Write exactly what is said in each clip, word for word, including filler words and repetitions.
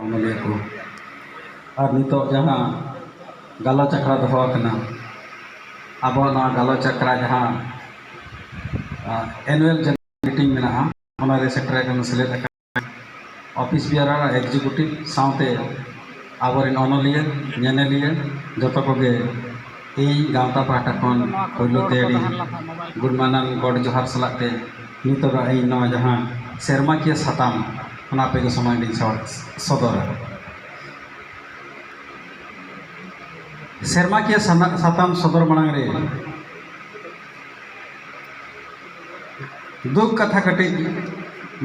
ᱚᱱᱚᱞᱤᱭᱟᱹ ᱠᱚ᱾ ᱟᱨ ᱱᱤᱛᱚᱜ ᱡᱟᱦᱟᱸ ᱜᱟᱞᱚᱪ ᱟᱠᱷᱲᱟ ᱫᱚᱦᱚ ᱟᱠᱟᱱᱟ, ᱟᱵᱚᱣᱟᱜ ᱱᱚᱣᱟ ᱜᱟᱞᱚᱪ ᱟᱠᱷᱲᱟ ᱡᱟᱦᱟᱸ ᱮᱱᱩᱭᱟᱞ ᱡᱮᱱᱟᱨᱮᱞ ᱢᱤᱴᱤᱝ ᱢᱮᱱᱟᱜᱼᱟ, ᱚᱱᱟᱨᱮ ᱥᱮᱴᱮᱨ ᱟᱠᱟᱱ ᱥᱮᱞᱮᱫ ᱟᱠᱟᱱ ᱚᱯᱷᱤᱥ ᱵᱤᱭᱟᱨᱟᱨ ᱟᱨ ᱮᱠᱡᱤᱠᱤᱭᱩᱴᱤᱵᱷ ᱥᱟᱶᱛᱮ ᱟᱵᱚᱨᱮᱱ ᱚᱱᱚᱞᱤᱭᱟᱹ, ᱧᱮᱧᱮᱞᱤᱭᱟᱹ ᱡᱚᱛᱚ ᱠᱚᱜᱮ ᱤᱧ ᱜᱟᱶᱛᱟ ᱯᱟᱦᱴᱟ ᱠᱷᱚᱱ ᱯᱳᱭᱞᱳ ᱛᱮ ᱟᱹᱰᱤ ᱜᱩᱱᱢᱟᱱᱟᱱ ᱜᱚᱰ ᱡᱚᱦᱟᱨ ᱥᱟᱞᱟᱜ ᱛᱮ ᱱᱤᱛᱚᱜᱟᱜ ᱤᱧ ᱱᱚᱣᱟ ᱡᱟᱦᱟᱸ ᱥᱮᱨᱢᱟᱠᱤᱭᱟᱹ ᱥᱟᱛᱟᱢ, ᱚᱱᱟ ᱟᱯᱮ ᱠᱚ ᱥᱟᱢᱟᱝ ᱨᱤᱧ ᱥᱚ-, ᱥᱚᱫᱚᱨᱟ᱾ ᱥᱮᱨᱢᱟᱠᱤᱭᱟᱹ ᱥᱟᱱᱟ-, ᱥᱟᱛᱟᱢ ᱥᱚᱫᱚᱨ ᱢᱟᱲᱟᱝ ᱨᱮ ᱫᱩᱠ ᱠᱟᱛᱷᱟ ᱠᱟᱹᱴᱤᱡ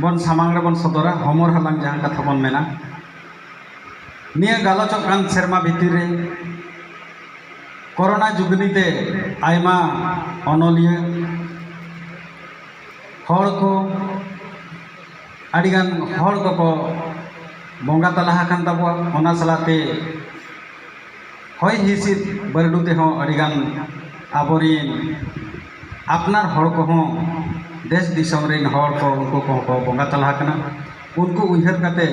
ᱵᱚᱱ ᱥᱟᱢᱟᱝ ᱨᱮᱵᱚᱱ ᱥᱚᱫᱚᱨᱟ, ᱦᱚᱢᱚᱨ ᱦᱟᱞᱟᱝ ᱡᱟᱦᱟᱸ ᱠᱟᱛᱷᱟ ᱵᱚᱱ ᱢᱮᱱᱟ᱾ ᱱᱤᱭᱟᱹ ᱜᱟᱞᱚᱪᱚᱜ ᱠᱟᱱ ᱥᱮᱨᱢᱟ ᱵᱷᱤᱛᱤᱨ ᱨᱮ ᱠᱳᱨᱳᱱᱟ ᱡᱩᱜᱽᱱᱤ ᱛᱮ ᱟᱭᱢᱟ ᱚᱱᱚᱞᱤᱭᱟᱹ ᱦᱚᱲ ᱠᱚ, ᱟᱹᱰᱤᱜᱟᱱ ᱦᱚᱲ ᱠᱚᱠᱚ ᱵᱚᱸᱜᱟ ᱛᱟᱞᱟ ᱟᱠᱟᱱ ᱛᱟᱵᱚᱣᱟ᱾ ᱚᱱᱟ ᱥᱟᱞᱟᱜ ᱛᱮ ᱦᱚᱭ ᱦᱤᱸᱥᱤᱫ ᱵᱟᱹᱨᱰᱩ ᱛᱮᱦᱚᱸ ᱟᱹᱰᱤᱜᱟᱱ ᱟᱵᱚᱨᱮᱱ ᱟᱯᱱᱟᱨ ᱦᱚᱲ ᱠᱚᱦᱚᱸ ᱫᱮᱥ ᱫᱤᱥᱚᱢ ᱨᱮᱱ ᱦᱚᱲ ᱠᱚ, ᱩᱱᱠᱩ ᱠᱚᱦᱚᱸ ᱠᱚ ᱵᱚᱸᱜᱟ ᱛᱟᱞᱟ ᱟᱠᱟᱱᱟ᱾ ᱩᱱᱠᱩ ᱩᱭᱦᱟᱹᱨ ᱠᱟᱛᱮ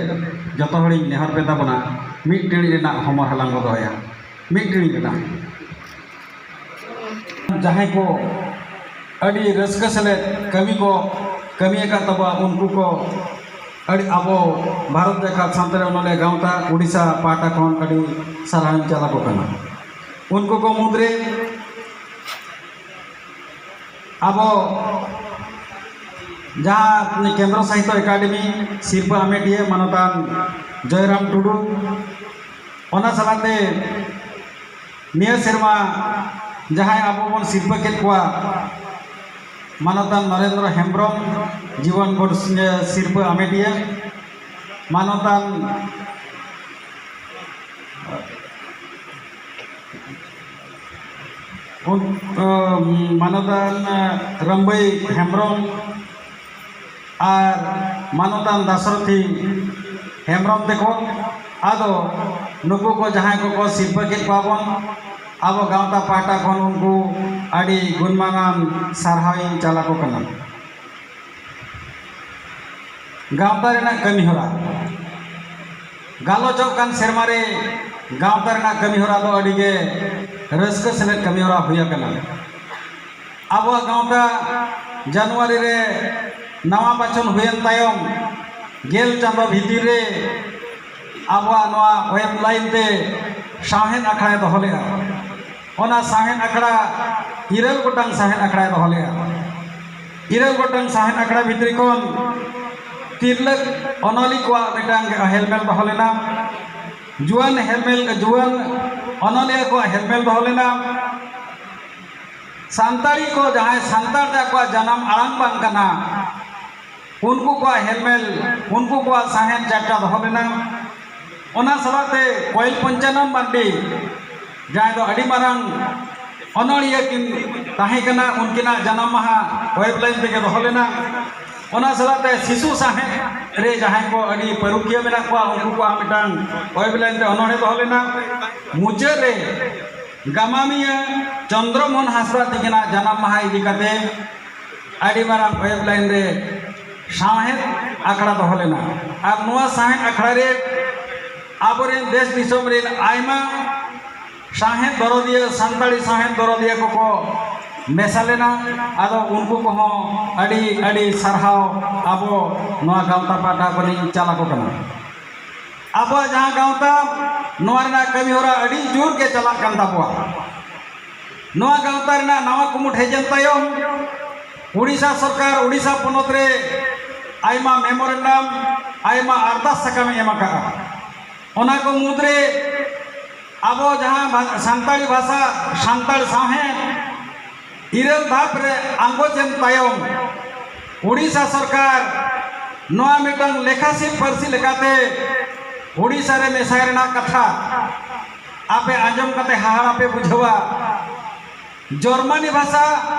ᱡᱚᱛᱚ ᱦᱚᱲᱤᱧ ᱱᱮᱦᱚᱨ ᱯᱮ ᱛᱟᱵᱚᱱᱟ, ᱢᱤᱫ ᱴᱤᱲᱤᱡ ᱨᱮᱱᱟᱜ ᱦᱚᱢᱚᱨ ᱦᱟᱞᱟᱝ ᱵᱚ ᱫᱚᱦᱚᱭᱟ, ᱢᱤᱫ ᱴᱤᱲᱤᱡ ᱨᱮᱱᱟᱜ᱾ ᱡᱟᱦᱟᱸᱭ ᱠᱚ ᱟᱹᱰᱤ ᱨᱟᱹᱥᱠᱟᱹ ᱥᱮᱞᱮᱫ ᱠᱟᱹᱢᱤ ᱠᱚ ᱠᱟᱹᱢᱤ ᱟᱠᱟᱫ ᱛᱟᱵᱚᱣᱟ, ᱩᱱᱠᱩ ᱠᱚ ᱟᱹᱰᱤ, ᱟᱵᱚ ᱵᱷᱟᱨᱚᱛ ᱡᱟᱠᱟᱛ ᱥᱟᱱᱛᱟᱲᱤ ᱚᱱᱚᱞᱤᱭᱟᱹ ᱜᱟᱶᱛᱟ ᱩᱰᱤᱥᱟ ᱯᱟᱦᱴᱟ ᱠᱷᱚᱱ ᱟᱹᱰᱤ ᱥᱟᱨᱦᱟᱣᱤᱧ ᱪᱟᱞ ᱟᱠᱚ ᱠᱟᱱᱟ᱾ ᱩᱱᱠᱩ ᱠᱚ ᱢᱩᱫᱽᱨᱮ ᱟᱵᱚ ᱡᱟᱦᱟᱸ ᱠᱮᱱᱫᱨᱚ ᱥᱟᱦᱤᱛᱛᱚ ᱮᱠᱟᱰᱮᱢᱤ ᱥᱤᱨᱯᱟᱹ ᱟᱢᱮᱴᱤᱭᱟᱹ ᱢᱟᱱᱚᱛᱟᱱ ᱡᱚᱭᱨᱟᱢ ᱴᱩᱰᱩ, ᱚᱱᱟ ᱥᱟᱞᱟᱜ ᱛᱮ ᱱᱤᱭᱟᱹ ᱥᱮᱨᱢᱟ ᱡᱟᱦᱟᱸᱭ ᱟᱵᱚ ᱵᱚᱱ ᱥᱤᱨᱯᱟᱹ ᱠᱮᱫ ᱠᱚᱣᱟ, ᱢᱟᱱᱚᱛᱟᱱ ᱱᱚᱨᱮᱱᱫᱨᱚ ᱦᱮᱢᱵᱨᱚᱢ, ᱡᱤᱵᱚᱱ ᱜᱳᱰᱥᱮ ᱥᱤᱨᱯᱟᱹ ᱟᱢᱮᱴᱤᱭᱟᱹ, ᱢᱟᱱᱚᱛᱟᱱ ᱩᱱ-, ᱢᱟᱱᱚᱛᱟᱱ ᱨᱟᱢᱵᱟᱹᱭ ᱦᱮᱢᱵᱨᱚᱢ ᱟᱨ ᱢᱟᱱᱚᱛᱟᱱ ᱫᱟᱥᱨᱚᱛᱷᱤ ᱦᱮᱢᱵᱨᱚᱢ ᱛᱮᱠᱚ᱾ ᱟᱫᱚ ᱱᱩᱠᱩ ᱠᱚ ᱡᱟᱦᱟᱸᱭ ᱠᱚᱠᱚ ᱥᱤᱨᱯᱟᱹ ᱠᱮᱫ ᱠᱚᱣᱟ ᱵᱚᱱ, ᱟᱵᱚ ᱜᱟᱶᱛᱟ ᱯᱟᱦᱴᱟ ᱠᱷᱚᱱ ᱩᱱᱠᱩ ᱟᱹᱰᱤ ᱜᱩᱱᱢᱟᱱᱟᱱ ᱥᱟᱨᱦᱟᱣ ᱤᱧ ᱪᱟᱞ ᱟᱠᱚ ᱠᱟᱱᱟ᱾ ᱜᱟᱶᱛᱟ ᱨᱮᱱᱟᱜ ᱠᱟᱹᱢᱤ ᱦᱚᱨᱟ᱾ ᱜᱟᱞᱚᱪᱚᱜ ᱠᱟᱱ ᱥᱮᱨᱢᱟ ᱨᱮ ᱜᱟᱶᱛᱟ ᱨᱮᱱᱟᱜ ᱠᱟᱹᱢᱤ ᱦᱚᱨᱟ ᱫᱚ ᱟᱹᱰᱤ ᱜᱮ ᱨᱟᱹᱥᱠᱟᱹ ᱥᱮᱞᱮᱫ ᱠᱟᱹᱢᱤ ᱦᱚᱨᱟ ᱦᱩᱭ ᱟᱠᱟᱱᱟ᱾ ᱟᱵᱚᱣᱟᱜ ᱜᱟᱶᱛᱟ ᱡᱟᱱᱩᱣᱟᱨᱤ ᱨᱮ ᱱᱟᱣᱟ ᱵᱟᱪᱷᱚᱱ ᱦᱩᱭᱮᱱ ᱛᱟᱭᱚᱢ, ᱜᱮᱞ ᱪᱟᱸᱫᱚ ᱵᱷᱤᱛᱤᱨ ᱨᱮ ᱟᱵᱚᱣᱟᱜ ᱱᱚᱣᱟ ᱚᱭᱮᱵ ᱞᱟᱭᱤᱱ ᱛᱮ ᱥᱟᱶᱦᱮᱫ ᱟᱠᱷᱲᱟᱭ ᱫᱚᱦᱚ ᱞᱮᱫᱼᱟ᱾ ᱚᱱᱟ ᱥᱟᱶᱦᱮᱫ ᱟᱠᱷᱲᱟ ᱤᱨᱟᱹᱞ ᱜᱚᱴᱟᱝ ᱥᱟᱶᱦᱮᱫ ᱟᱠᱷᱲᱟᱭ ᱫᱚᱦᱚ ᱞᱮᱫᱼᱟ᱾ ᱤᱨᱟᱹᱞ ᱜᱚᱴᱟᱝ ᱥᱟᱶᱦᱮᱫ ᱟᱠᱷᱲᱟ ᱵᱷᱤᱛᱨᱤ ᱠᱷᱚᱱ ᱛᱤᱨᱞᱟᱹ ᱚᱱᱚᱞᱤ ᱠᱚᱣᱟᱜ ᱢᱤᱫᱴᱟᱝ ᱦᱮᱞᱢᱮᱞ ᱫᱚᱦᱚ ᱞᱮᱱᱟ, ᱡᱩᱣᱟᱹᱱ ᱦᱮᱞᱢᱮᱞ, ᱡᱩᱣᱟᱹᱱ ᱚᱱᱚᱞᱤᱭᱟᱹ ᱠᱚᱣᱟᱜ ᱦᱮᱞᱢᱮᱞ ᱫᱚᱦᱚ ᱞᱮᱱᱟ, ᱥᱟᱱᱛᱟᱲᱤ ᱠᱚ ᱡᱟᱦᱟᱸᱭ ᱥᱟᱱᱛᱟᱲ ᱛᱮ ᱟᱠᱚᱣᱟᱜ ᱡᱟᱱᱟᱢ ᱟᱲᱟᱝ ᱵᱟᱝ ᱠᱟᱱᱟ, ᱩᱱᱠᱩ ᱠᱚᱣᱟᱜ ᱦᱮᱞᱢᱮᱞ, ᱩᱱᱠᱩ ᱠᱚᱣᱟᱜ ᱥᱟᱶᱦᱮᱫ ᱪᱟᱨᱪᱟ ᱫᱚᱦᱚ ᱞᱮᱱᱟ᱾ ᱚᱱᱟ ᱥᱟᱞᱟᱜ ᱛᱮ ᱠᱚᱭᱮᱞ ᱯᱚᱧᱪᱟᱱᱚᱱ ᱢᱟᱨᱰᱤ, ᱡᱟᱦᱟᱸᱭ ᱫᱚ ᱟᱹᱰᱤ ᱢᱟᱨᱟᱝ ᱚᱱᱚᱲᱤᱭᱟᱹ ᱠᱤᱱ ᱛᱟᱦᱮᱸ ᱠᱟᱱᱟ, ᱩᱱᱠᱤᱱᱟᱜ ᱡᱟᱱᱟᱢ ᱢᱟᱦᱟ ᱚᱭᱮᱵ ᱞᱟᱭᱤᱱ ᱛᱮᱜᱮ ᱫᱚᱦᱚ ᱞᱮᱱᱟ᱾ ᱚᱱᱟ ᱥᱟᱞᱟᱜ ᱛᱮ ᱥᱤᱥᱩ ᱥᱟᱶᱦᱮᱫ ᱨᱮ ᱡᱟᱦᱟᱸᱭ ᱠᱚ ᱟᱹᱰᱤ ᱯᱟᱹᱨᱩᱠᱷᱤᱭᱟᱹ ᱢᱮᱱᱟᱜ ᱠᱚᱣᱟ, ᱩᱱᱠᱩ ᱠᱚᱣᱟᱜ ᱢᱤᱫᱴᱟᱝ ᱚᱭᱮᱵ ᱞᱟᱭᱤᱱ ᱛᱮ ᱚᱱᱚᱲᱦᱮ ᱫᱚᱦᱚ ᱞᱮᱱᱟ᱾ ᱢᱩᱪᱟᱹᱫ ᱨᱮ ᱜᱟᱢᱟᱢᱤᱭᱟᱹ ᱪᱚᱱᱫᱨᱚ ᱢᱳᱦᱚᱱ ᱦᱟᱸᱥᱫᱟ ᱛᱤᱠᱤᱱᱟᱜ ᱡᱟᱱᱟᱢ ᱢᱟᱦᱟ ᱤᱫᱤ ᱠᱟᱛᱮ ᱟᱹᱰᱤ ᱢᱟᱨᱟᱝ ᱚᱭᱮᱵ ᱞᱟᱭᱤᱱ ᱨᱮ ᱥᱟᱶᱦᱮᱫ ᱟᱠᱷᱲᱟ ᱫᱚᱦᱚ ᱞᱮᱱᱟ᱾ ᱟᱨ ᱱᱚᱣᱟ ᱥᱟᱶᱦᱮᱫ ᱟᱠᱷᱲᱟ ᱨᱮ ᱟᱵᱚᱨᱮᱱ ᱫᱮᱥ ᱫᱤᱥᱚᱢ ᱨᱮᱱ ᱟᱭᱢᱟ ᱥᱟᱶᱦᱮᱫ ᱫᱚᱨᱚᱫᱤᱭᱟᱹ, ᱥᱟᱱᱛᱟᱲᱤ ᱥᱟᱶᱦᱮᱫ ᱫᱚᱨᱚᱫᱤᱭᱟᱹ ᱠᱚᱠᱚ ᱢᱮᱥᱟ ᱞᱮᱱᱟ᱾ ᱟᱫᱚ ᱩᱱᱠᱩ ᱠᱚᱦᱚᱸ ᱟᱹᱰᱤ ᱟᱹᱰᱤ ᱥᱟᱨᱦᱟᱣ ᱟᱵᱚ ᱱᱚᱣᱟ ᱜᱟᱶᱛᱟ ᱯᱟᱦᱴᱟ ᱠᱷᱚᱱᱤᱧ ᱪᱟᱞ ᱟᱠᱚ ᱠᱟᱱᱟ᱾ ᱟᱵᱚᱣᱟᱜ ᱡᱟᱦᱟᱸ ᱜᱟᱶᱛᱟ, ᱱᱚᱣᱟ ᱨᱮᱱᱟᱜ ᱠᱟᱹᱢᱤ ᱦᱚᱨᱟ ᱟᱹᱰᱤ ᱡᱳᱨ ᱜᱮ ᱪᱟᱞᱟᱜ ᱠᱟᱱ ᱛᱟᱵᱚᱣᱟ᱾ ᱱᱚᱣᱟ ᱜᱟᱶᱛᱟ ᱨᱮᱱᱟᱜ ᱱᱟᱣᱟ ᱠᱩᱢᱩᱴ ᱦᱮᱡ ᱮᱱ ᱛᱟᱭᱚᱢ, ᱩᱲᱤᱥᱥᱟ ᱥᱚᱨᱠᱟᱨ ᱩᱲᱤᱥᱥᱟ ᱯᱚᱱᱚᱛ ᱨᱮ ᱟᱭᱢᱟ ᱢᱮᱢᱳᱨᱮᱱᱰᱟᱢ, ᱟᱭᱢᱟ ᱟᱨᱫᱟᱥ ᱥᱟᱠᱟᱢᱮ ᱮᱢ ᱟᱠᱟᱫᱼᱟ᱾ ᱚᱱᱟ ᱠᱚ ᱢᱩᱫᱽᱨᱮ ᱟᱵᱚ ᱡᱟᱦᱟᱸ ᱵᱷᱟ-, ᱥᱟᱱᱛᱟᱲᱤ ᱵᱷᱟᱥᱟ, ᱥᱟᱱᱛᱟᱲ ᱥᱟᱶᱦᱮᱫ ᱤᱨᱟᱹᱞ ᱫᱷᱟᱯ ᱨᱮ ᱟᱸᱜᱚᱪ ᱮᱱ ᱛᱟᱭᱚᱢ, ᱩᱲᱤᱥᱥᱟ ᱥᱚᱨᱠᱟᱨ ᱱᱚᱣᱟ ᱢᱤᱫᱴᱟᱝ ᱞᱮᱠᱷᱟᱥᱤᱫ ᱯᱟᱹᱨᱥᱤ ᱞᱮᱠᱟᱛᱮ ᱩᱲᱤᱥᱥᱟ ᱨᱮ ᱢᱮᱥᱟᱭ ᱨᱮᱱᱟᱜ ᱠᱟᱛᱷᱟ ᱟᱯᱮ ᱟᱸᱡᱚᱢ ᱠᱟᱛᱮ ᱦᱟᱦᱟᱲᱟ ᱯᱮ ᱵᱩᱡᱷᱟᱹᱣᱟ᱾ ᱡᱚᱨᱢᱟᱱᱤ ᱵᱷᱟᱥᱟ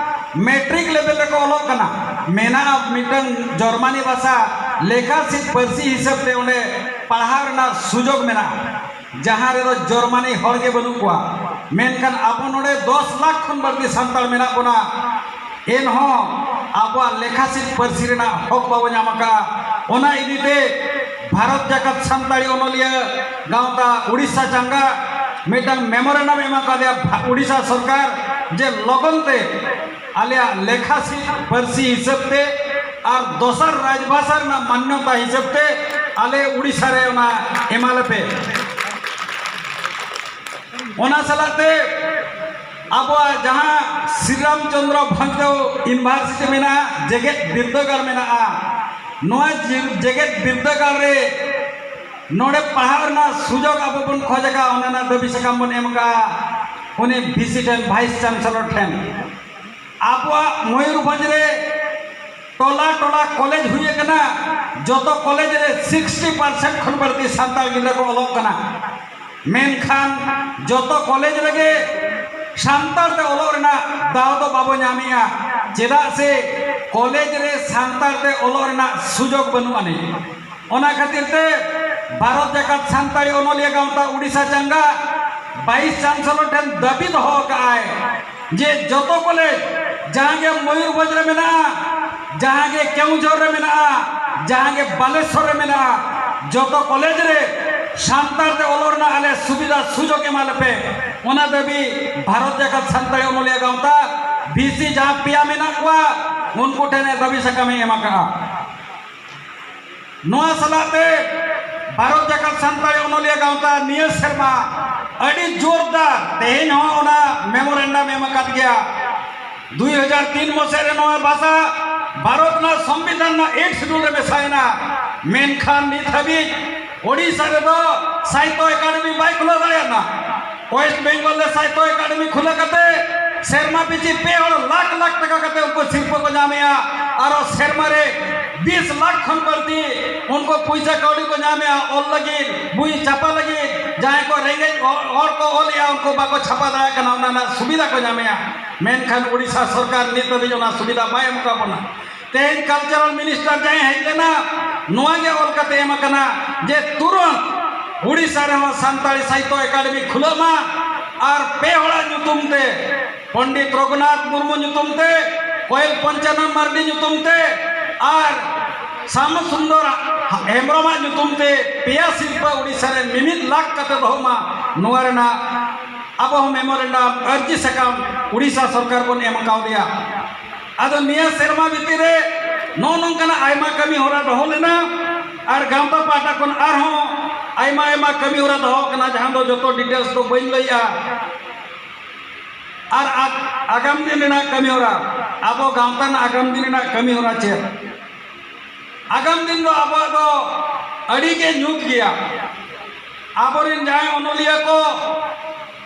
ᱢᱮᱴᱨᱤᱠ ᱞᱮᱵᱮᱞ ᱨᱮᱠᱚ ᱚᱞᱚᱜ ᱠᱟᱱᱟ, ᱢᱮᱱᱟᱜᱼᱟ ᱢᱤᱫᱴᱟᱝ ᱡᱚᱨᱢᱟᱱᱤ ᱵᱷᱟᱥᱟ ᱞᱮᱠᱷᱟᱥᱤᱫ ᱯᱟᱹᱨᱥᱤ ᱦᱤᱥᱟᱹᱵ ᱛᱮ ᱚᱸᱰᱮ ᱯᱟᱲᱦᱟᱣ ᱨᱮᱱᱟᱜ ᱥᱩᱡᱳᱜᱽ ᱢᱮᱱᱟᱜᱼᱟ, ᱡᱟᱦᱟᱸ ᱨᱮᱫᱚ ᱡᱚᱨᱢᱟᱱᱤ ᱦᱚᱲ ᱜᱮ ᱵᱟᱹᱱᱩᱜ ᱠᱚᱣᱟ᱾ ᱢᱮᱱᱠᱷᱟᱱ ᱟᱵᱚ ᱱᱚᱰᱮ ᱫᱚᱥ ᱞᱟᱠᱷ ᱠᱷᱚᱱ ᱵᱟᱹᱲᱛᱤ ᱥᱟᱱᱛᱟᱲ ᱢᱮᱱᱟᱜ ᱵᱚᱱᱟ, ᱮᱱᱦᱚᱸ ᱟᱵᱚᱣᱟᱜ ᱞᱮᱠᱷᱟᱥᱤᱫ ᱯᱟᱹᱨᱥᱤ ᱨᱮᱱᱟᱜ ᱦᱚᱠ ᱵᱟᱵᱚ ᱧᱟᱢ ᱟᱠᱟᱫᱼᱟ᱾ ᱚᱱᱟ ᱤᱫᱤᱛᱮ ᱵᱷᱟᱨᱚᱛ ᱡᱟᱠᱟᱛ ᱥᱟᱱᱛᱟᱲᱤ ᱚᱱᱚᱞᱤᱭᱟᱹ ᱜᱟᱶᱛᱟ ᱩᱲᱤᱥᱥᱟ ᱪᱟᱸᱜᱟ ᱢᱤᱫᱴᱟᱝ ᱢᱮᱢᱳᱨᱮᱱᱰᱟᱢ ᱮᱢ ᱟᱠᱟᱫᱮᱭᱟ ᱩᱲᱤᱥᱥᱟ ᱥᱚᱨᱠᱟᱨ, ᱡᱮ ᱞᱚᱜᱚᱱ ᱛᱮ ᱟᱞᱮᱭᱟᱜ ᱞᱮᱠᱷᱟ ᱥᱤ-, ᱯᱟᱹᱨᱥᱤ ᱦᱤᱥᱟᱹᱵ ᱛᱮ ᱟᱨ ᱫᱚᱥᱟᱨ ᱨᱟᱡᱽᱵᱷᱟᱥᱟ ᱨᱮᱱᱟᱜ ᱢᱟᱱᱱᱚᱛᱟ ᱦᱤᱥᱟᱹᱵ ᱛᱮ ᱟᱞᱮ ᱩᱲᱤᱥᱥᱟ ᱨᱮ ᱚᱱᱟ ᱮᱢᱟᱞᱮᱯᱮ᱾ ᱚᱱᱟ ᱥᱟᱞᱟᱜ ᱛᱮ ᱟᱵᱚᱣᱟᱜ ᱡᱟᱦᱟᱸ ᱥᱨᱤ ᱨᱟᱢᱪᱚᱸᱫᱽᱨᱚ ᱵᱷᱚᱸᱡᱽ ᱫᱮᱣ ᱤᱭᱩᱱᱤᱵᱷᱟᱨᱥᱤᱴᱤ ᱢᱮᱱᱟᱜᱼᱟ, ᱡᱮᱜᱮᱛ ᱵᱤᱨᱫᱟᱹᱜᱟᱲ ᱢᱮᱱᱟᱜᱼᱟ, ᱱᱚᱣᱟ ᱡᱮ-, ᱡᱮᱜᱮᱛ ᱵᱤᱨᱫᱟᱹᱜᱟᱲ ᱨᱮ ᱱᱚᱰᱮ ᱯᱟᱲᱦᱟᱣ ᱨᱮᱱᱟᱜ ᱥᱩᱡᱳᱜᱽ ᱟᱵᱚ ᱵᱚᱱ ᱠᱷᱚᱡᱽ ᱟᱠᱟᱫᱼᱟ, ᱚᱱᱟ ᱨᱮᱱᱟᱜ ᱫᱟᱹᱵᱤ ᱥᱟᱠᱟᱢ ᱵᱚᱱ ᱮᱢ ᱟᱠᱟᱫᱼᱟ ᱩᱱᱤ ᱵᱷᱤᱥᱤ ᱴᱷᱮᱱ, ᱵᱷᱟᱭᱤᱥ ᱪᱟᱱᱥᱮᱞᱚᱨ ᱴᱷᱮᱱ᱾ ᱟᱵᱚᱣᱟᱜ ᱢᱚᱭᱩᱨᱵᱷᱚᱸᱡᱽ ᱨᱮ ᱴᱚᱞᱟ ᱴᱚᱞᱟ ᱠᱚᱞᱮᱡᱽ ᱦᱩᱭ ᱟᱠᱟᱱᱟ, ᱡᱚᱛᱚ ᱠᱚᱞᱮᱡᱽ ᱨᱮ ᱥᱤᱠᱥᱴᱤ ᱯᱟᱨᱥᱮᱱᱴ ᱠᱷᱚᱱ ᱵᱟᱹᱲᱛᱤ ᱥᱟᱱᱛᱟᱲ ᱜᱤᱫᱽᱨᱟᱹ ᱠᱚ ᱚᱞᱚᱜ ᱠᱟᱱᱟ, ᱢᱮᱱᱠᱷᱟᱱ ᱡᱚᱛᱚ ᱠᱚᱞᱮᱡᱽ ᱨᱮᱜᱮ ᱥᱟᱱᱛᱟᱲ ᱛᱮ ᱚᱞᱚᱜ ᱨᱮᱱᱟᱜ ᱫᱟᱣ ᱫᱚ ᱵᱟᱵᱚ ᱧᱟᱢᱮᱜᱼᱟ, ᱪᱮᱫᱟᱜ ᱥᱮ ᱠᱚᱞᱮᱡᱽ ᱨᱮ ᱥᱟᱱᱛᱟᱲ ᱛᱮ ᱚᱞᱚᱜ ᱨᱮᱱᱟᱜ ᱥᱩᱡᱳᱜᱽ ᱵᱟᱹᱱᱩᱜ ᱟᱹᱱᱤᱡ᱾ ᱚᱱᱟ ᱠᱷᱟᱹᱛᱤᱨ ᱛᱮ ᱵᱷᱟᱨᱚᱛ ᱡᱟᱠᱟᱛ ᱥᱟᱱᱛᱟᱲᱤ ᱚᱱᱚᱞᱤᱭᱟᱹ ᱜᱟᱶᱛᱟ ᱩᱰᱤᱥᱟ ᱪᱟᱸᱜᱟ ᱵᱷᱟᱭᱤᱥ ᱪᱟᱱᱥᱮᱞᱚᱨ ᱴᱷᱮᱱ ᱫᱟᱹᱵᱤ ᱫᱚᱦᱚ ᱟᱠᱟᱫᱼᱟᱭ ᱡᱮ ᱡᱚᱛᱚ ᱠᱚᱞᱮᱡᱽ, ᱡᱟᱦᱟᱸ ᱜᱮ ᱢᱚᱭᱩᱨᱵᱷᱚᱸᱡᱽ ᱨᱮ ᱢᱮᱱᱟᱜᱼᱟ, ᱡᱟᱦᱟᱸ ᱜᱮ ᱠᱮᱣᱚᱱᱡᱷᱚᱨ ᱨᱮ ᱢᱮᱱᱟᱜᱼᱟ, ᱡᱟᱦᱟᱸ ᱜᱮ ᱵᱟᱞᱮᱥᱚᱨ ᱨᱮ ᱢᱮᱱᱟᱜᱼᱟ, ᱡᱚᱛᱚ ᱠᱚᱞᱮᱡᱽ ᱨᱮ ᱥᱟᱱᱛᱟᱲ ᱛᱮ ᱚᱞᱚᱜ ᱨᱮᱱᱟᱜ ᱟᱞᱮ ᱥᱩᱵᱤᱫᱷᱟ ᱥᱩᱡᱳᱜᱽ ᱮᱢᱟ ᱞᱮᱯᱮ᱾ ᱚᱱᱟ ᱫᱟᱹᱵᱤ ᱵᱷᱟᱨᱚᱛ ᱡᱟᱠᱟᱛ ᱥᱟᱱᱛᱟᱲᱤ ᱚᱱᱚᱞᱤᱭᱟᱹ ᱜᱟᱶᱛᱟ, ᱵᱷᱤᱥᱤ ᱡᱟᱦᱟᱸ ᱯᱮᱭᱟ ᱢᱮᱱᱟᱜ ᱠᱚᱣᱟ, ᱩᱱᱠᱩ ᱴᱷᱮᱱ ᱮ ᱫᱟᱹᱵᱤ ᱥᱟᱠᱟᱢ ᱮ ᱮᱢ ᱟᱠᱟᱫᱼᱟ᱾ ᱱᱚᱣᱟ ᱥᱟᱞᱟᱜ ᱛᱮ ᱵᱷᱟᱨᱚᱛ ᱡᱟᱠᱟᱛ ᱥᱟᱱᱛᱟᱲᱤ ᱚᱱᱚᱞᱤᱭᱟᱹ ᱜᱟᱶᱛᱟ ᱱᱤᱭᱟᱹ ᱥᱮᱨᱢᱟ ᱟᱹᱰᱤ ᱡᱳᱨᱫᱟᱨ ᱛᱮᱦᱮᱧ ᱦᱚᱸ ᱚᱱᱟ ᱢᱮᱢᱳᱨᱮᱱᱰᱟᱢ ᱮᱢ ᱟᱠᱟᱫ ᱜᱮᱭᱟ᱾ ᱫᱩᱭ ᱦᱟᱡᱟᱨ ᱛᱤᱱ ᱢᱚᱥᱮ ᱨᱮ ᱱᱚᱣᱟ ᱵᱷᱟᱥᱟ ᱵᱷᱟᱨᱚᱛ ᱨᱮᱱᱟᱜ ᱥᱚᱝᱵᱤᱫᱷᱟᱱ ᱨᱮᱱᱟᱜ ᱮᱭᱤᱴ ᱥᱤᱰᱩᱞ ᱨᱮ ᱢᱮᱥᱟᱭᱮᱱᱟ, ᱢᱮᱱᱠᱷᱟᱱ ᱱᱤᱛ ᱦᱟᱹᱵᱤᱡ ᱳᱰᱤᱥᱟ ᱨᱮᱫᱚ ᱥᱟᱦᱤᱛᱛᱚ ᱮᱠᱟᱰᱮᱢᱤ ᱵᱟᱭ ᱠᱷᱩᱞᱟᱹᱣ ᱫᱟᱲᱮᱭᱟᱜᱼᱟ᱾ ᱳᱭᱮᱥᱴ ᱵᱮᱝᱜᱚᱞ ᱨᱮ ᱥᱟᱦᱤᱛᱛᱚ ᱮᱠᱟᱰᱮᱢᱤ ᱠᱷᱩᱞᱟᱹ ᱠᱟᱛᱮ ᱥᱮᱨᱢᱟ ᱯᱤᱪᱷᱤ ᱯᱮ ᱦᱚᱲ ᱞᱟᱠᱷ ᱞᱟᱠᱷ ᱴᱟᱠᱟ ᱠᱟᱛᱮ ᱩᱱᱠᱩ ᱥᱤᱨᱯᱟᱹ ᱠᱚ ᱧᱟᱢᱮᱜᱼᱟ᱾ ᱟᱨᱚ ᱥᱮᱨᱢᱟ ᱨᱮ ᱵᱤᱥ ᱞᱟᱠᱷ ᱠᱷᱚᱱ ᱵᱟᱹᱲᱛᱤ ᱩᱱᱠᱩ ᱯᱩᱭᱥᱟᱹ ᱠᱟᱹᱣᱰᱤ ᱠᱚ ᱧᱟᱢᱮᱜᱼᱟ, ᱚᱞ ᱞᱟᱹᱜᱤᱫ, ᱵᱳᱭ ᱪᱷᱟᱯᱟ ᱞᱟᱹᱜᱤᱫ᱾ ᱡᱟᱦᱟᱸᱭ ᱠᱚ ᱨᱮᱸᱜᱮᱡ ᱦᱚᱲ, ᱦᱚᱲ ᱠᱚ ᱚᱞᱮᱜᱼᱟ, ᱩᱱᱠᱩ ᱵᱟᱠᱚ ᱪᱷᱟᱯᱟ ᱫᱟᱲᱮᱭᱟᱜ ᱠᱟᱱᱟ, ᱚᱱᱟ ᱨᱮᱱᱟᱜ ᱥᱩᱵᱤᱫᱷᱟ ᱠᱚ ᱧᱟᱢᱮᱜᱼᱟ᱾ ᱢᱮᱱᱠᱷᱟᱱ ᱳᱰᱤᱥᱟ ᱥᱚᱨᱠᱟᱨ ᱱᱤᱛ ᱫᱷᱟᱹᱵᱤᱡ ᱚᱱᱟ ᱥᱩᱵᱤᱫᱷᱟ ᱵᱟᱭ ᱮᱢ ᱟᱠᱟᱫ ᱵᱚᱱᱟ᱾ ᱛᱮᱦᱮᱧ ᱠᱟᱞᱪᱟᱨᱟᱞ ᱢᱤᱱᱤᱥᱴᱟᱨ ᱡᱟᱦᱟᱸᱭ ᱦᱮᱡ ᱞᱮᱱᱟ, ᱱᱚᱣᱟ ᱜᱮ ᱚᱞ ᱠᱟᱛᱮ ᱮᱢ ᱟᱠᱟᱱᱟ ᱡᱮ ᱛᱩᱨᱟᱹᱱᱛ ᱩᱲᱤᱥᱥᱟ ᱨᱮᱦᱚᱸ ᱥᱟᱱᱛᱟᱲᱤ ᱥᱟᱦᱤᱛᱛᱚ ᱮᱠᱟᱰᱮᱢᱤ ᱠᱷᱩᱞᱟᱹᱜ ᱢᱟ ᱟᱨ ᱯᱮ ᱦᱚᱲᱟᱜ ᱧᱩᱛᱩᱢ ᱛᱮ, ᱯᱚᱱᱰᱤᱛ ᱨᱚᱜᱷᱩᱱᱟᱛᱷ ᱢᱩᱨᱢᱩ ᱧᱩᱛᱩᱢ ᱛᱮ, ᱠᱚᱭᱮᱞ ᱯᱚᱧᱪᱟᱱᱚᱱ ᱢᱟᱨᱰᱤ ᱧᱩᱛᱩᱢ ᱛᱮ ᱟᱨ ᱥᱟᱢ ᱥᱩᱱᱫᱚᱨ ᱦᱮᱢᱵᱨᱚᱢᱟᱜ ᱧᱩᱛᱩᱢ ᱛᱮ ᱯᱮᱭᱟ ᱥᱤᱨᱯᱟᱹ ᱩᱰᱤᱥᱟ ᱨᱮ ᱢᱤᱢᱤᱫ ᱞᱟᱠᱷ ᱠᱟᱛᱮ ᱫᱚᱦᱚᱜ ᱢᱟ, ᱱᱚᱣᱟ ᱨᱮᱱᱟᱜ ᱟᱵᱚ ᱦᱚᱸ ᱢᱮᱢᱳᱨᱮᱱᱰᱟᱢ ᱟᱹᱨᱡᱤ ᱥᱟᱠᱟᱢ ᱩᱰᱤᱥᱟ ᱥᱚᱨᱠᱟᱨ ᱵᱚᱱ ᱮᱢ ᱠᱟᱣᱫᱮᱭᱟ᱾ ᱟᱫᱚ ᱱᱤᱭᱟᱹ ᱥᱮᱨᱢᱟ ᱵᱷᱤᱛᱤᱨ ᱨᱮ ᱱᱚᱜᱼᱚ ᱱᱚᱝᱠᱟᱱᱟᱜ ᱟᱭᱢᱟ ᱠᱟᱹᱢᱤ ᱦᱚᱨᱟ ᱫᱚᱦᱚ ᱞᱮᱱᱟ, ᱟᱨ ᱜᱟᱶᱛᱟ ᱯᱟᱦᱴᱟ ᱠᱷᱚᱱ ᱟᱨᱦᱚᱸ ᱟᱭᱢᱟ ᱟᱭᱢᱟ ᱠᱟᱹᱢᱤ ᱦᱚᱨᱟ ᱫᱚᱦᱚ ᱠᱟᱱᱟ, ᱡᱟᱦᱟᱸ ᱫᱚ ᱡᱚᱛᱚ ᱰᱤᱴᱮᱞᱥ ᱫᱚ ᱵᱟᱹᱧ ᱞᱟᱹᱭᱮᱜᱼᱟ᱾ ᱟᱨ ᱟᱜ-, ᱟᱜᱟᱢ ᱫᱤᱱ ᱨᱮᱱᱟᱜ ᱠᱟᱹᱢᱤ ᱦᱚᱨᱟ, ᱟᱵᱚ ᱜᱟᱶᱛᱟ ᱨᱮᱱᱟᱜ ᱟᱜᱟᱢ ᱫᱤᱱ ᱨᱮᱱᱟᱜ ᱠᱟᱹᱢᱤ ᱦᱚᱨᱟ ᱪᱮᱫ? ᱟᱜᱟᱢ ᱫᱤᱱ ᱫᱚ ᱟᱵᱚᱣᱟᱜ ᱫᱚ ᱟᱹᱰᱤ ᱜᱮ ᱧᱩᱛ ᱜᱮᱭᱟ᱾ ᱟᱵᱚᱨᱮᱱ ᱡᱟᱦᱟᱸᱭ ᱚᱱᱚᱞᱤᱭᱟᱹ ᱠᱚ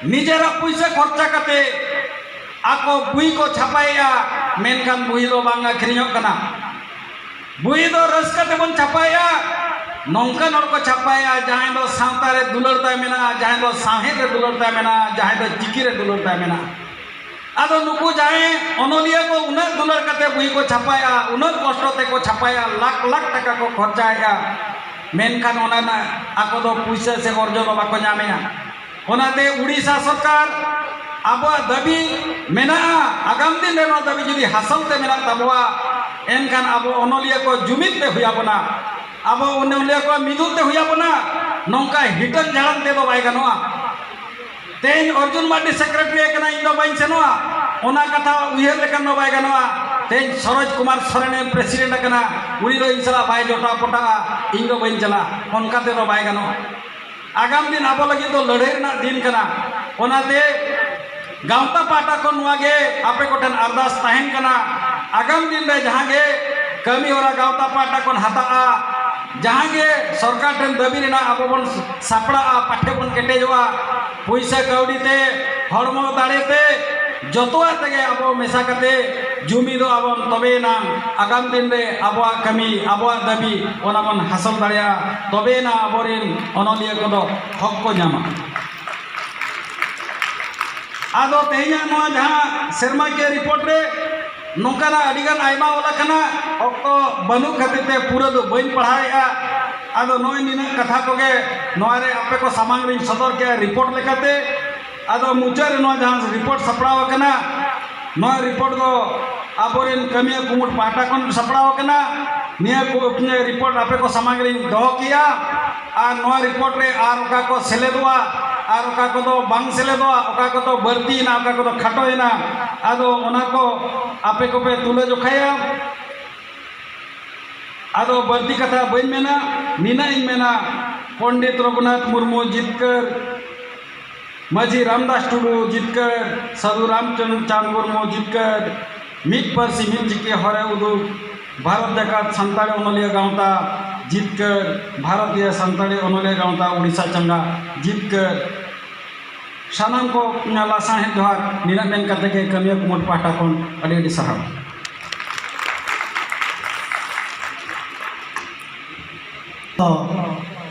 ᱱᱤᱡᱮᱨᱟᱜ ᱯᱩᱭᱥᱟᱹ ᱠᱷᱚᱨᱪᱟ ᱠᱟᱛᱮ ᱟᱠᱚ ᱵᱩᱭ ᱠᱚ ᱪᱷᱟᱯᱟᱭᱮᱜᱼᱟ, ᱢᱮᱱᱠᱷᱟᱱ ᱵᱩᱭ ᱫᱚ ᱵᱟᱝ ᱟᱹᱠᱷᱨᱤᱧᱚᱜ ᱠᱟᱱᱟ᱾ ᱵᱩᱭ ᱫᱚ ᱨᱟᱹᱥᱠᱟᱹ ᱛᱮᱵᱚᱱ ᱪᱷᱟᱯᱟᱭᱟ, ᱱᱚᱝᱠᱟᱱ ᱦᱚᱲ ᱠᱚ ᱪᱷᱟᱯᱟᱭᱟ, ᱡᱟᱦᱟᱸᱭ ᱫᱚ ᱥᱟᱶᱛᱟ ᱨᱮ ᱫᱩᱞᱟᱹᱲ ᱛᱟᱭ ᱢᱮᱱᱟᱜᱼᱟ, ᱡᱟᱦᱟᱸᱭ ᱫᱚ ᱥᱟᱶᱦᱮᱫ ᱨᱮ ᱫᱩᱞᱟᱹᱲ ᱛᱟᱭ ᱢᱮᱱᱟᱜᱼᱟ, ᱡᱟᱦᱟᱸᱭ ᱫᱚ ᱪᱤᱠᱤ ᱨᱮ ᱫᱩᱞᱟᱹᱲ ᱛᱟᱭ ᱢᱮᱱᱟᱜᱼᱟ᱾ ᱟᱫᱚ ᱱᱩᱠᱩ ᱡᱟᱦᱟᱸᱭ ᱚᱱᱚᱞᱤᱭᱟᱹ ᱠᱚ ᱩᱱᱟᱹᱜ ᱫᱩᱞᱟᱹᱲ ᱠᱟᱛᱮ ᱵᱩᱭ ᱠᱚ ᱪᱷᱟᱯᱟᱭᱟ, ᱩᱱᱟᱹᱜ ᱠᱚᱥᱴᱚ ᱛᱮᱠᱚ ᱪᱷᱟᱯᱟᱭᱟ, ᱞᱟᱠᱷ ᱞᱟᱠᱷ ᱴᱟᱠᱟ ᱠᱚ ᱠᱷᱚᱨᱪᱟᱭᱮᱜᱼᱟ, ᱢᱮᱱᱠᱷᱟᱱ ᱚᱱᱟ ᱨᱮᱱᱟᱜ ᱟᱠᱚ ᱫᱚ ᱯᱩᱭᱥᱟᱹ ᱥᱮ ᱚᱨᱡᱚ ᱫᱚ ᱵᱟᱠᱚ ᱧᱟᱢᱮᱜᱼᱟ᱾ ᱚᱱᱟᱛᱮ ᱩᱰᱤᱥᱟ ᱥᱚᱨᱠᱟᱨ ᱟᱵᱚᱣᱟᱜ ᱫᱟᱹᱵᱤ ᱢᱮᱱᱟᱜᱼᱟ, ᱟᱜᱟᱢ ᱫᱤᱱ ᱨᱮ ᱱᱚᱣᱟ ᱫᱟᱹᱵᱤ ᱡᱩᱫᱤ ᱦᱟᱥᱚᱞ ᱛᱮ ᱢᱮᱱᱟᱜ ᱛᱟᱵᱚᱣᱟ, ᱮᱱᱠᱷᱟᱱ ᱟᱵᱚ ᱚᱱᱚᱞᱤᱭᱟᱹ ᱠᱚ ᱡᱩᱢᱤᱫ ᱛᱮ ᱦᱩᱭ ᱟᱵᱚᱱᱟ, ᱟᱵᱚ ᱚᱱᱚᱞᱤᱭᱟᱹ ᱠᱚ ᱢᱤᱫᱩᱜ ᱛᱮ ᱦᱩᱭ ᱟᱵᱚᱱᱟ᱾ ᱱᱚᱝᱠᱟ ᱦᱤᱴᱟᱹᱝ ᱡᱷᱟᱲᱟᱝ ᱛᱮᱫᱚ ᱵᱟᱭ ᱜᱟᱱᱚᱜᱼᱟ᱾ ᱛᱮᱦᱮᱧ ᱚᱨᱡᱩᱱ ᱢᱟᱨᱰᱤ ᱥᱮᱠᱨᱮᱴᱟᱨᱤ ᱠᱟᱱᱟ, ᱤᱧ ᱫᱚ ᱵᱟᱹᱧ ᱥᱮᱱᱚᱜᱼᱟ, ᱚᱱᱟ ᱠᱟᱛᱷᱟ ᱩᱭᱦᱟᱹᱨ ᱞᱮᱠᱷᱟᱱ ᱫᱚ ᱵᱟᱭ ᱜᱟᱱᱚᱜᱼᱟ᱾ ᱛᱮᱦᱮᱧ ᱥᱚᱨᱳᱡᱽ ᱠᱩᱢᱟᱨ ᱥᱚᱨᱮᱱ ᱯᱨᱮᱥᱤᱰᱮᱱᱴ ᱠᱟᱱᱟ, ᱩᱱᱤ ᱫᱚ ᱤᱧ ᱥᱟᱞᱟᱜ ᱵᱟᱭ ᱡᱚᱴᱟᱣ ᱯᱚᱴᱟᱜᱼᱟ, ᱤᱧ ᱫᱚ ᱵᱟᱹᱧ ᱪᱟᱞᱟᱜᱼᱟ, ᱚᱱᱠᱟ ᱛᱮᱫᱚ ᱵᱟᱭ ᱜᱟᱱᱚᱜᱼᱟ᱾ ᱟᱜᱟᱢ ᱫᱤᱱ ᱟᱵᱚ ᱞᱟᱹᱜᱤᱫ ᱫᱚ ᱞᱟᱹᱲᱦᱟᱹᱭ ᱨᱮᱱᱟᱜ ᱫᱤᱱ ᱠᱟᱱᱟ᱾ ᱚᱱᱟᱛᱮ ᱜᱟᱶᱛᱟ ᱯᱟᱦᱴᱟ ᱠᱷᱚᱱ ᱱᱚᱣᱟ ᱜᱮ ᱟᱯᱮ ᱠᱚᱴᱷᱮᱱ ᱟᱨᱫᱟᱥ ᱛᱟᱦᱮᱱ ᱠᱟᱱᱟ, ᱟᱜᱟᱢ ᱫᱤᱱ ᱨᱮ ᱡᱟᱦᱟᱸ ᱜᱮ ᱠᱟᱹᱢᱤ ᱦᱚᱨᱟ ᱜᱟᱶᱛᱟ ᱯᱟᱦᱴᱟ ᱠᱷᱚᱱ ᱦᱟᱛᱟᱜᱼᱟ, ᱡᱟᱦᱟᱸ ᱜᱮ ᱥᱚᱨᱠᱟᱨ ᱴᱷᱮᱱ ᱫᱟᱹᱵᱤ ᱨᱮᱱᱟᱜ ᱟᱵᱚ ᱵᱚᱱ ᱥᱟᱯᱲᱟᱜᱼᱟ, ᱯᱟᱴᱷᱮ ᱵᱚᱱ ᱠᱮᱴᱮᱡᱚᱜᱼᱟ, ᱯᱩᱭᱥᱟᱹ ᱠᱟᱹᱣᱰᱤ ᱛᱮ, ᱦᱚᱲᱢᱚ ᱫᱟᱲᱮ ᱛᱮ, ᱡᱚᱛᱚᱣᱟᱜ ᱛᱮᱜᱮ ᱟᱵᱚ ᱢᱮᱥᱟ ᱠᱟᱛᱮ ᱡᱩᱢᱤᱫᱚᱜ ᱟᱵᱚᱱ, ᱛᱚᱵᱮᱭᱮᱱᱟ ᱟᱜᱟᱢ ᱫᱤᱱ ᱨᱮ ᱟᱵᱚᱣᱟᱜ ᱠᱟᱹᱢᱤ, ᱟᱵᱚᱣᱟᱜ ᱫᱟᱹᱵᱤ, ᱚᱱᱟ ᱵᱚᱱ ᱦᱟᱥᱚᱞ ᱫᱟᱲᱮᱭᱟᱜᱼᱟ, ᱛᱚᱵᱮᱭᱮᱱᱟ ᱟᱵᱚᱨᱮᱱ ᱚᱱᱚᱞᱤᱭᱟᱹ ᱠᱚᱫᱚ ᱦᱚᱠ ᱠᱚ ᱧᱟᱢᱟ᱾ ᱟᱫᱚ ᱛᱮᱦᱮᱧᱟᱜ ᱱᱚᱣᱟ ᱡᱟᱦᱟᱸ ᱥᱮᱨᱢᱟᱠᱤᱭᱟᱹ ᱨᱤᱯᱳᱨᱴ ᱨᱮ ᱱᱚᱝᱠᱟᱱᱟᱜ ᱟᱹᱰᱤᱜᱟᱱ ᱟᱭᱢᱟ ᱚᱞ ᱟᱠᱟᱱᱟ, ᱚᱠᱛᱚ ᱵᱟᱹᱱᱩᱜ ᱠᱷᱟᱹᱛᱤᱨ ᱛᱮ ᱯᱩᱨᱟᱹ ᱫᱚ ᱵᱟᱹᱧ ᱯᱟᱲᱦᱟᱣᱮᱫᱼᱟ᱾ ᱟᱫᱚ ᱱᱚᱜᱼᱚᱭ ᱱᱤᱱᱟᱹᱜ ᱠᱟᱛᱷᱟ ᱠᱚᱜᱮ ᱱᱚᱣᱟ ᱨᱮ ᱟᱯᱮ ᱠᱚ ᱥᱟᱢᱟᱝ ᱨᱤᱧ ᱥᱚᱫᱚᱨ ᱠᱮᱫᱼᱟ ᱨᱤᱯᱳᱨᱴ ᱞᱮᱠᱟᱛᱮ᱾ ᱟᱫᱚ ᱢᱩᱪᱟᱹᱫ ᱨᱮ ᱱᱚᱣᱟ ᱡᱟᱦᱟᱸ ᱨᱤᱯᱳᱨᱴ ᱥᱟᱯᱲᱟᱣ ᱟᱠᱟᱱᱟ, ᱱᱚᱣᱟ ᱨᱤᱯᱳᱨᱴ ᱫᱚ ᱟᱵᱚᱨᱮᱱ ᱠᱟᱹᱢᱤᱭᱟᱹ ᱠᱩᱢᱩᱴ ᱯᱟᱦᱴᱟ ᱠᱷᱚᱱ ᱥᱟᱯᱲᱟᱣ ᱟᱠᱟᱱᱟ᱾ ᱱᱤᱭᱟᱹ ᱠᱚ ᱱᱤᱭᱟᱹ ᱨᱤᱯᱳᱨᱴ ᱟᱯᱮ ᱠᱚ ᱥᱟᱢᱟᱝ ᱨᱤᱧ ᱫᱚᱦᱚ ᱠᱮᱜᱼᱟ᱾ ᱟᱨ ᱱᱚᱣᱟ ᱨᱤᱯᱳᱨᱴ ᱨᱮ ᱟᱨ ᱚᱠᱟ ᱠᱚ ᱥᱮᱞᱮᱫᱚᱜᱼᱟ, ᱟᱨ ᱚᱠᱟ ᱠᱚᱫᱚ ᱵᱟᱝ ᱥᱮᱞᱮᱫᱚᱜᱼᱟ, ᱚᱠᱟ ᱠᱚᱫᱚ ᱵᱟᱹᱲᱛᱤᱭᱮᱱᱟ, ᱚᱠᱟ ᱠᱚᱫᱚ ᱠᱷᱟᱴᱚᱭᱮᱱᱟ, ᱟᱫᱚ ᱚᱱᱟ ᱠᱚ ᱟᱯᱮ ᱠᱚᱯᱮ ᱛᱩᱞᱟᱹ ᱡᱚᱠᱷᱟᱭᱟ᱾ ᱟᱫᱚ ᱵᱟᱹᱲᱛᱤ ᱠᱟᱛᱷᱟ ᱵᱟᱹᱧ ᱢᱮᱱᱟ, ᱱᱤᱱᱟᱹᱜ ᱤᱧ ᱢᱮᱱᱟ, ᱯᱚᱱᱰᱤᱛ ᱨᱚᱜᱷᱩᱱᱟᱛᱷ ᱢᱩᱨᱢᱩ ᱡᱤᱛᱠᱟᱹᱨ, ᱢᱟᱹᱡᱷᱤ ᱨᱟᱢᱫᱟᱥ ᱴᱩᱰᱩ ᱡᱤᱛᱠᱟᱹᱨ, ᱥᱟᱹᱫᱷᱩ ᱨᱟᱢᱪᱟᱸᱫᱽ ᱢᱩᱨᱢᱩ ᱡᱤᱛᱠᱟᱹᱨ, ᱢᱤᱫ ᱯᱟᱹᱨᱥᱤ ᱢᱤᱫ ᱪᱤᱠᱤ ᱦᱚᱨᱮ ᱩᱫᱩᱜ, ᱵᱷᱟᱨᱚᱛ ᱡᱟᱠᱟᱛ ᱥᱟᱱᱛᱟᱲᱤ ᱚᱱᱚᱞᱤᱭᱟᱹ ᱜᱟᱶᱛᱟ ᱡᱤᱛᱠᱟᱹᱨ, ᱵᱷᱟᱨᱚᱛᱤᱭᱚ ᱥᱟᱱᱛᱟᱲᱤ ᱚᱱᱚᱞᱤᱭᱟᱹ ᱜᱟᱶᱛᱟ ᱩᱰᱤᱥᱟ ᱪᱟᱸᱜᱟ ᱡᱤᱛᱠᱟᱹᱨ᱾ ᱥᱟᱱᱟᱢ ᱠᱚ ᱞᱟᱥᱟᱬᱦᱮᱫ ᱡᱚᱦᱟᱨ᱾ ᱱᱤᱱᱟᱹᱜ ᱢᱮᱱ ᱠᱟᱛᱮ ᱜᱮ ᱠᱟᱹᱢᱤᱭᱟᱹ ᱠᱩᱢᱩᱴ ᱯᱟᱦᱴᱟ ᱠᱷᱚᱱ ᱟᱹᱰᱤ ᱟᱹᱰᱤ ᱥᱟᱨᱦᱟᱣ᱾ ᱛᱚ,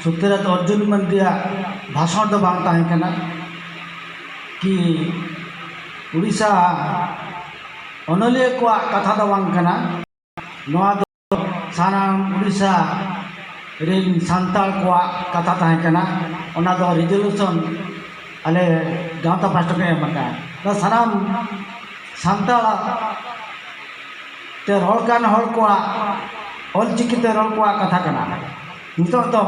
ᱥᱚᱛᱭᱚᱨᱟᱡᱽ ᱚᱨᱡᱩᱱ ᱢᱟᱱᱰᱤᱭᱟᱜ ᱵᱷᱟᱥᱚᱱ ᱫᱚ ᱵᱟᱝ ᱛᱟᱦᱮᱸ ᱠᱟᱱᱟ ᱠᱤ ᱩᱲᱤᱥᱥᱟ ᱚᱱᱚᱞᱤᱭᱟᱹ ᱠᱚᱣᱟᱜ ᱠᱟᱛᱷᱟ ᱫᱚ ᱵᱟᱝ ᱠᱟᱱᱟ᱾ ᱱᱚᱣᱟ ᱫᱚ ᱥᱟᱱᱟᱢ ᱩᱲᱤᱥᱥᱟ ᱨᱮᱱ ᱥᱟᱱᱛᱟᱲ ᱠᱚᱣᱟᱜ ᱠᱟᱛᱷᱟ ᱛᱟᱦᱮᱸ ᱠᱟᱱᱟ᱾ ᱚᱱᱟ ᱫᱚ ᱨᱤᱡᱚᱞᱩᱥᱚᱱ ᱟᱞᱮ ᱜᱟᱶᱛᱟ ᱯᱟᱥᱴᱟ ᱠᱷᱚᱱ ᱮᱢ ᱟᱠᱟᱱᱟ᱾ ᱱᱚᱣᱟ ᱥᱟᱱᱟᱢ ᱥᱟᱱᱛᱟᱲ ᱛᱮ ᱨᱚᱲ ᱠᱟᱱ ᱦᱚᱲ ᱠᱚᱣᱟᱜ, ᱚᱞ ᱪᱤᱠᱤ ᱛᱮ ᱨᱚᱲ ᱠᱚᱣᱟᱜ ᱠᱟᱛᱷᱟ ᱠᱟᱱᱟ᱾ ᱱᱤᱛᱚᱜ ᱫᱚ